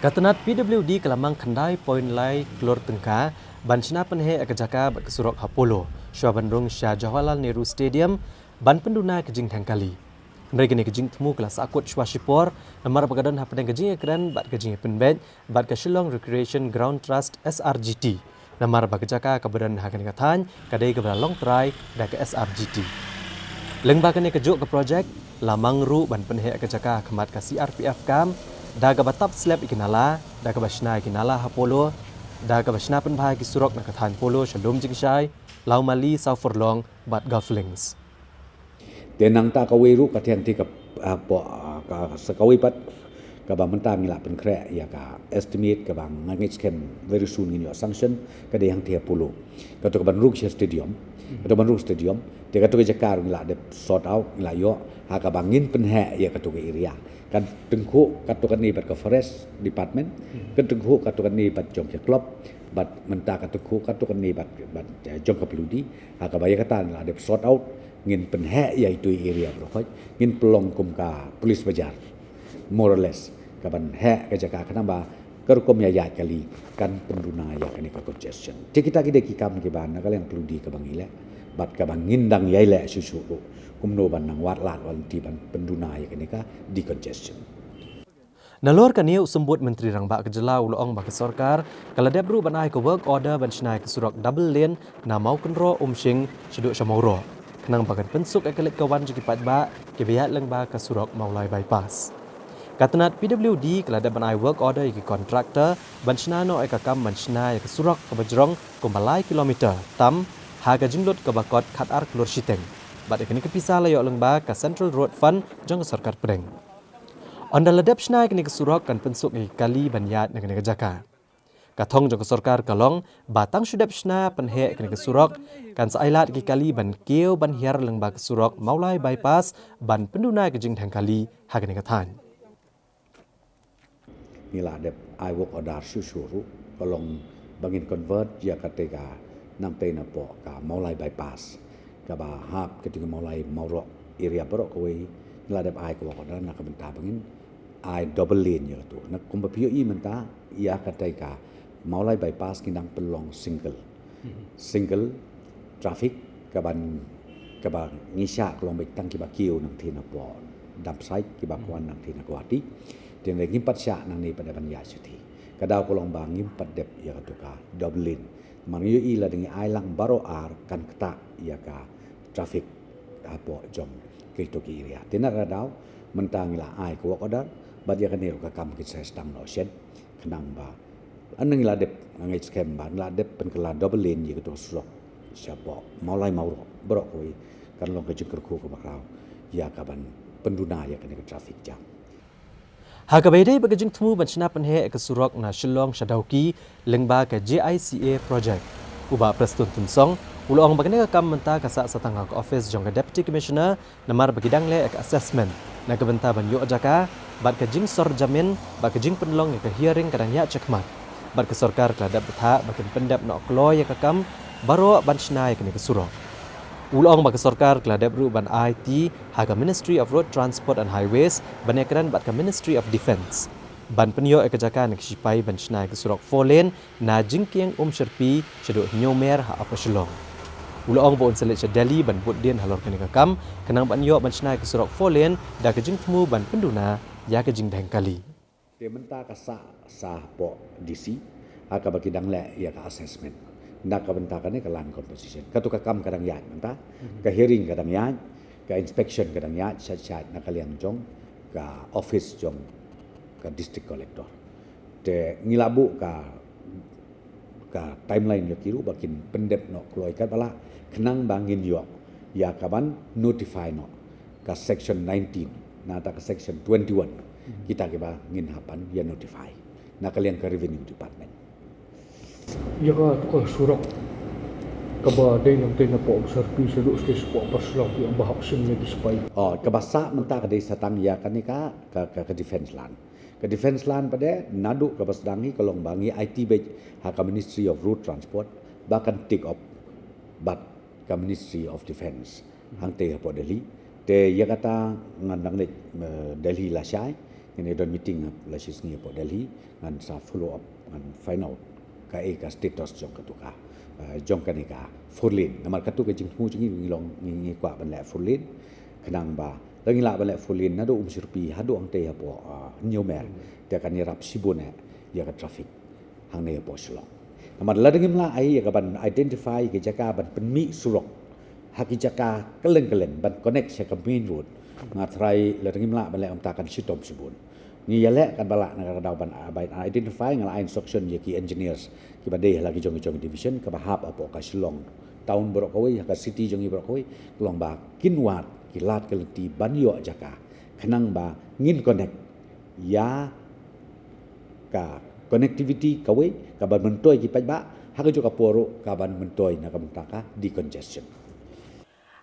Ka tnat P W D ka la mang khyndai point lai klur tyngka ban shna pynheh ïa ka jaka bad ka surok ha Polo, shuwa ban rung sha Jawaharlal Nehru Stadium, ban pynduna ïa ka jingdheng kali. Hynrei kane ka jingthmu ka la sahkut shuwa shipor, namar ba ka don hapdeng ka jingïakren bad ka jingïapynbeit bad ka Shillong Recreation Ground Trust, S R G T. Namar ba ka jaka kaba don ha kane ka thaiñ ka dei kaba la long trai da ka S R G T. Lyngba kane kajuh ka projek, la mang ruh ban pynheh ïa ka jaka ha khmat ka C R P F camp, da kaba tap slab ïa ki nala, da kaba shna ïa ki nala ha Polo, da kaba shna pynbha ïa ki surok na ka thaiñ Polo sha Lumjingshai, Lawmali, Sawfurlong bad Golf Links. Te nangta kawei ruh ka thiang te ka, ah, po, ah, ka, sa kawei pat kaba mynta ngi la pynkhreh ïa ka estimate kaba nga ngeit skhem very soon ngin ïoh sanction, ka dei hangtei ha Polo. Kato kaban rung sha stadium, kato kaban rung stadium, te kato ka jaka ruh ngi la dep sort out, ngi la ïoh, ha kaba ngin pynheh ïa kato ka area. Kan tyngkhuh kato kane bad ka forest department, kan tyngkhuh kato kane bad jong ka club, bad mynta ka tyngkhuh kato kane bad, bad, eh, jong ka Phailudi, ha kaba ïa kata ngi la dep sort out, ngin pynheh ïa itu i area baroh khoit, ngin pynlong kum ka police bazaar, more or less, kaban heh ka jaka khnang ba ka rukom ïaid kali kan pynduna ïa kane ka congestion. Te kita ki dei ki kam kiba na ka liang Phailudi kaba ngi leh, bad kaba ngin dang ïai leh shuh shuh ruh, kumno ban nang wad lad wad lynti ban pynduna ïa kane ka decongestion. Nalor kane u Symbud Myntri Rangbah ka jylla u la ong ba ka sorkar ka la dep ruh ban ai ka work order ban shna ïa ka surok double lane na Mawkynroh Umshing shaduh sha Mawroh, khnang ba kan pynsuk ïa ka leit ka wan jong ki paidbah kiba ïaid lyngba ka surok Mawlai Bypass. Ka tnat P W D ka la dep ban ai work order ïa ki contractor ban shna noh ïa ka kam ban shna ïa ka surok kaba jrong kumba lai kilometer tam ha ka jingleit kaba kot khatar klur shiteng. Bad ïa kane ka pisa la ïoh lyngba ka Central Road Fund jong ka sorkar pdeng. Ynda la dep shna ïa kane ka surok kan pynsuk ïa ki kali ban ïaid na kane ka jaka. Ka thong jong ka sorkar ka long ba tang shu dep shna pynheh ïa kane ka surok kan sa ai lad ïa ki kali ban kiew ban hiar lyngba ka surok Mawlai Bypass ban pynduna ïa ka jingdheng kali ha kane ka thaiñ. Ngi la dep ai work order shuh shuh ruh, ka long ba ngin convert ïa katei ka nangtei napoh ka Mawlai Bypass, kaba hap katei ka Mawlai Mawroh area baroh kawei. Ngi la dep ai ka work order na ka bynta ba ngin ai double lane ïa katu. Na kumba phi ïohi mynta ïa katei ka Mawlai Bypass ngi dang pynlong single. Single traffic, kaban, kaba ngi shah ka long beit tang kiba kiew nangtei napoh dump site, kiba kwah nangtei na Guwahati. Te ngim pat shah nangne pat ban ïaid shatei. Ka daw ka long ba ngim pat dep ïa katu ka double lane. Namar ngi ïohi lada ngi ai lang baroh ar kan ktah ïa ka traffic hapoh jong kito ki area. Te na ka daw mynta ngi la ai ka work order bad ïa kane ruh ka kam kin sa sdang noh shen, khnang ba ynda ngi la dep, nga ngeit skhem ba ngi la dep pynkylla double lane ïa kato ka surok shapoh Mawlai Mawroh baroh kawei, kan long ka jingkyrkhu kaba khraw ïa kaban pynduna ïa kane ka traffic jam. Ha kaba ïadei bad ka jingthmu ban shna pynheh ïa ka surok na Shillong sha Dawki lyngba ka J I C A project, U Bah Prestone Tynsong u la ong ba kane ka kam mynta ka sah sa tang ha ka office jong ka Deputy Commissioner namar ba ki dang leh ïa ka assessment na ka bynta ban ïoh jaka bad ka jingsor jamin bad ka jingpynlong ïa ka hearing ka dang ïaid shakhmat. Bad ka sorkar ka la dep bthah ba kin pyndep noh kloi ïa ka kam baroh ban shna ïa kane ka surok. U la ong ba ka sorkar ka la dep ruh ban aiti ha ka Ministry of Road Transport and Highways ban ïakren bad ka Ministry of Defence ban pynïoh ïa ka jaka na ki shipai ban shna ïa ka surok four lane na Jingkieng Umshyrpi shaduh Hynñiewmer ha Upper Shillong. U la ong ba un sa leit sha Delhi ban bud dien halor kane ka kam khnang ban ïoh ban shna ïa ka surok four lane da ka jingthmu ban pynduna ïa ka jingdheng kali. Te mynta ka sah sa hapoh D C ha kaba ki dang leh ïa ka assessment na ka bynta kane ka land composition. Katu ka kam ka dang ïaid mynta, ka hearing ka dang ïaid, ka inspection ka dang ïaid, shait shait na ka liang jong ka office jong ka District Collector. Te ngi la buh ka ka timeline ïa ki ruh ba kin pyndep noh kloi katba lah khnang ba ngin ïoh ïa ka ban notify noh ka section nineteen na ta ka section twenty-one kita kiba ngin hap ban ïa notify na ka liang ka revenue department. Ïa katu ka surok kaba dei nangta napoh Umshyrpi shaduh sha Upper Shillong ki ong ba hap shim ïa ki sipai. Oh, kaba sah mynta ka dei sa tang ïa kane ka ka, ka, ka defence land. Ka defence land pat de naduh kaba sdang hi ka long ba ngi aiti beit ha ka Ministry of Road Transport ba kan take up bad ka Ministry of Defence hangta hapoh Delhi. Te ïa kata ngan dang leit, eh, Delhi lashai, ngan ïa don meeting lashisngi hapoh Delhi, ngan sa follow up, ngan find out kaei ka status jong katu ka, eh, jong kane ka four lane. Namar katu ka jingthmu jong ngi, ngi long ngi, ngi kwah ban leh four lane khnang ba lada ngi lah ban leh four lane naduh Umshyrpi haduh hangta hapoh, ah, Hynñiewmer, te kan ïarap shibun eh ïa ka traffic hangne hapoh Shillong. Namar lada ngim lah ai ïa ka ban identify ki jaka ban pynmih surok ha ki jaka kylleng kylleng ban connect sha ka main road, nga tharai lada ngim lah ban leh kumta kan shitom shibun. Ngi ïaleh katba lah na ka daw ban, ah, ban identify, nga la ai instruction ïa ki engineers kiba dei ha la ki jong ki jong division kaba hap hapoh ka Shillong town baroh kawei, ha ka city jong ngi baroh kawei, ka long ba kin wad ki lad ki lynti ban ïoh jaka khnang ba ngin connect ïa ka connectivity kawei kaban myntoi ki paidbah, ha kajuh ka por ruh kaban myntoi na ka bynta ka decongestion.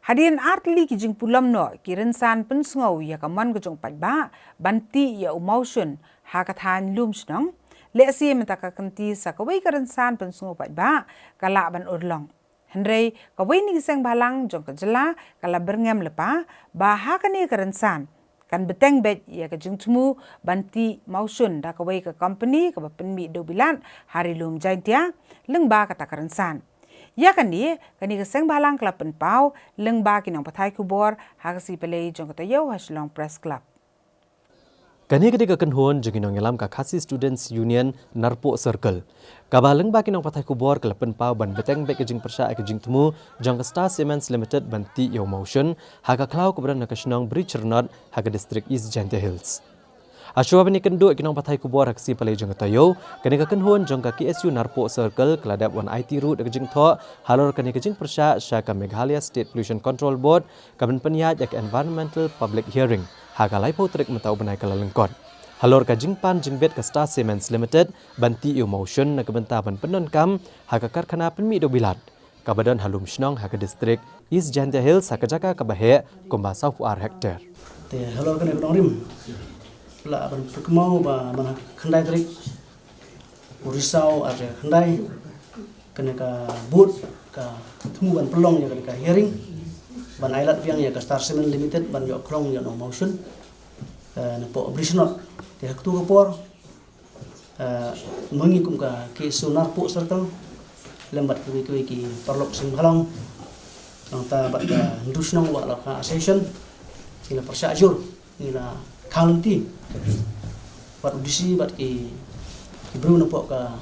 Hadien artylli ki jingpulom noh ki rynsan pynsngew ïa ka mon ka jong u paidbah ban tih ïa u mawshun ha ka thaiñ Lumshnong. Lehse mynta ka kynti sa kawei ka rynsan pynsngew paidbah ka lah ban urlong. Hynrei kawei na ki seng bhalang jong ka jylla ka la byrngem lypa ba ha kane ka rynsan kan bteng beit ïa ka jingthmu ban tih mawshun da kawei ka company kaba pynmih dewbilat ha Ri Lum Jaintia lyngba kata ka rynsan. Ïa kane, kane ka seng bhalang ka la pynpaw lyngba ki nongpathai khubor ha ka sngi Palei jong ka taïew ha Shillong Press Club. Kane ka dei ka kynhun jong ki nongïalam ka Khasi Students Union Narpuh Circle, kaba lyngba ki nongpathai khubor ka la pynpaw ban bteng beit ka jingpyrshah ïa ka jingthmu jong ka Star Cements Limited ban tih ïa u mawshun ha ka khlaw kaba don ha ka shnong Bri Chyrnot ha ka district East Jaintia Hills. Hashwa ban ïakynduh ïa ki nongpathai khubor ha ka sngi Palei jong ka taïew, kane ka kynhun jong ka K S U Narpuh Circle ka la dep wan aiti ruh da ka jingthoh halor kane ka jingpyrshah sha ka Meghalaya State Pollution Control Board kaban pynïaid ïa ka Environmental Public Hearing ha ka laiphew tarik mynta u bnai ka la lyngkot halor ka jingpan jingbit ka Star Cements Limited ban tih ïa u mawshun na ka bynta ban pyndonkam ha ka karkhana pynmih dewbilat kaba don ha Lumshnong ha ka district East Jaintia Hills ha ka jaka kaba heh kumba sawphew ar hektar. Te halor kane ka nongrim la ban pynpaw ba man ha ka khyndai tarik u Risaw ar hajar khyndai, kane ka board ka thmu ban pynlong ïa kane ka hearing ban ailad biang ïa ka Star Cement Limited ban ïoh khlong ïa u mawshun, eh, napoh Bri Chyrnot. Te ha katu ka por, eh, ma ngi kum ka K S U Narpuh Circle lem bad kiwei kiwei ki paralok seng bhalang, nangta bad ka Hyndu Shnong Wah Lakha Association, ngi la pyrshah jur, ngi la kha lynti bad u D C bad ki, ki briew napoh ka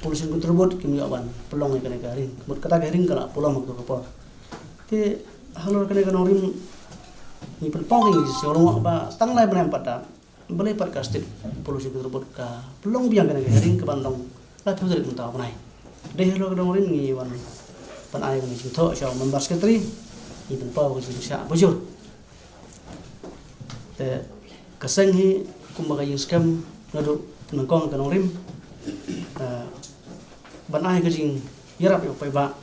Pollution Control Board kim ïoh ban pynlong ïa kane ka hearing. Mut kata ka hearing ka la pulom ha katu ka por. Te halor kane ka nongrim ngi pynpaw, ngi sngewlyngngoh ba tang lai bnai pat da balei pat ka State Pollution Control Board ka pynlong biang kane ka hearing kaban long laiphew tarik mynta u bnai. Dei halor ka nongrim ngi wan ban ai ka jingthoh sha u member secretary, ngi pynpaw ka jingpyrshah bajur. Te ka seng hi kumba ka jingskhem naduh nyngkong ka nongrim, eh, ban ai ka jing Ïarap ïa u paidbah.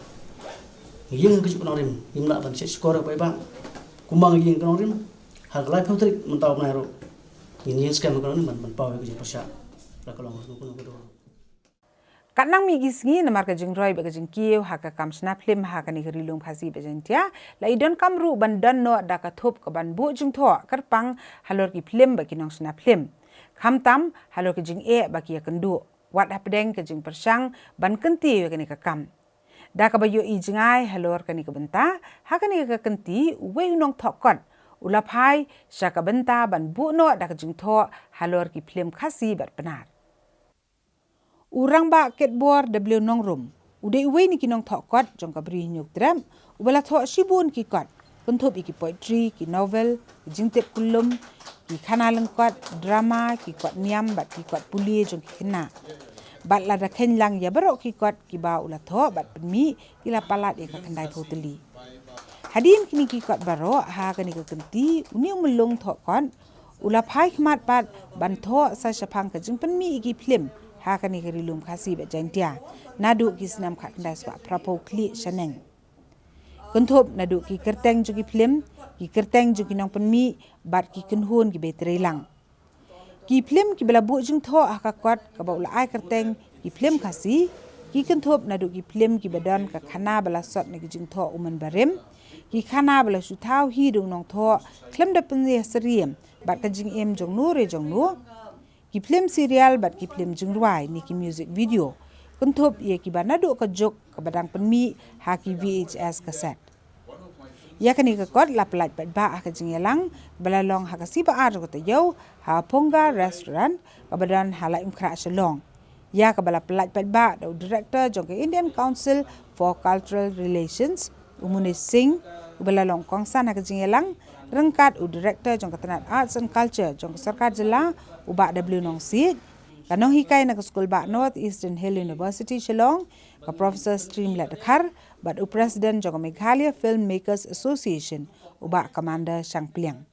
Ïing ka ju ka nongrim, ngim lah ban shet shkor ïa u paidbah. Kumba ngi ïing ka nongrim, ha ka laiphew tarik mynta u bnai ruh, ngin ïeng skhem ka nongrim ban, ban paw ïa ka jingpyrshah la ka long kano kano ka dor. Katnang mih ki sngi namar ka jingroi bad ka jingkiew ha ka kam shna phlim ha kane ka Ri Lum Khasi bad Jaiñtia, la i donkam ruh ban don noh da ka thup ka ban buh jingthoh kyrpang halor ki phlim bad ki nongshna phlim, khamtam halor ka jingeh ba ki ïakynduh, wat hapdeng ka jingpyrshang ban kyntiew ïa kane ka kam. Da kaba ïohi jngai halor kane ka bynta, ha kane ka kynti uwei u nongthoh kot u la phai sha ka bynta ban buh noh da ka jingthoh halor ki phlim Khasi bad Pnar. U Rangbah Ketbor W Nongrum u dei uwei na ki nongthoh kot jong ka Bri Hynñiewtrep uba la thoh shibun ki kot, kynthup ïa ki poetry, ki novel, ki jingtip kyllum, ki khana lyngkot, drama, ki kot niam bad ki kot pule jong ki khynnah. Bad lada kheiñ lang ïa baroh ki kot kiba u la thoh bad pynmih, ki la palat ïa ka khyndai phew tylli. Hadien kine ki kot baroh, ha kane ka kynti une u myllung thoh kot u la phai khmat pat ban thoh sa shaphang ka jingpynmih ïa ki phlim ha kane ka Ri Lum Khasi bad Jaiñtia naduh ki snem khatkhyndai spah phraphew khlieh shaneng, kynthup naduh ki kyrteng jong ki phlim, ki kyrteng jong ki nongpynmih bad ki kynhun kiba treilang. Ki phlim kiba la buh jingthoh ha ka kot kaba u la ai kyrteng ki phlim Khasi, ki kynthup naduh ki phlim kiba don ka khana ba la sot na ki jingthoh u mynbarim, ki khana ba la shu thaw hi da u nongthoh khlem da pynïasyriem bad ka jingim jong no re jong no, ki phlim serial bad ki phlim jingrwai ne ki music video, kynthup ïa kiba naduh ka juk kaba dang pynmih ha ki V H S cassette. Ïa kane ka kot la pyllait paidbah ha ka jingïalang ba la long ha ka sngi ba ar jong ka taïew ha Phunga Restaurant kaba don ha Laitumkhrah, Shillong, ïa kaba la pyllait paidbah da u Director jong ka Indian Council for Cultural Relations, u Munish Singh, uba la long kongsan ha ka jingïalang, ryngkat u Director jong ka tnat Arts and Culture jong ka Sorkar Jylla, u Bah W Nongsiej, ka nonghikai na ka skul bah North Eastern Hill University, Shillong, ka Professor Streamlet Dkhar, bad u President jong ka Meghalaya Filmmakers Association, u Bah Commander Shangpliang.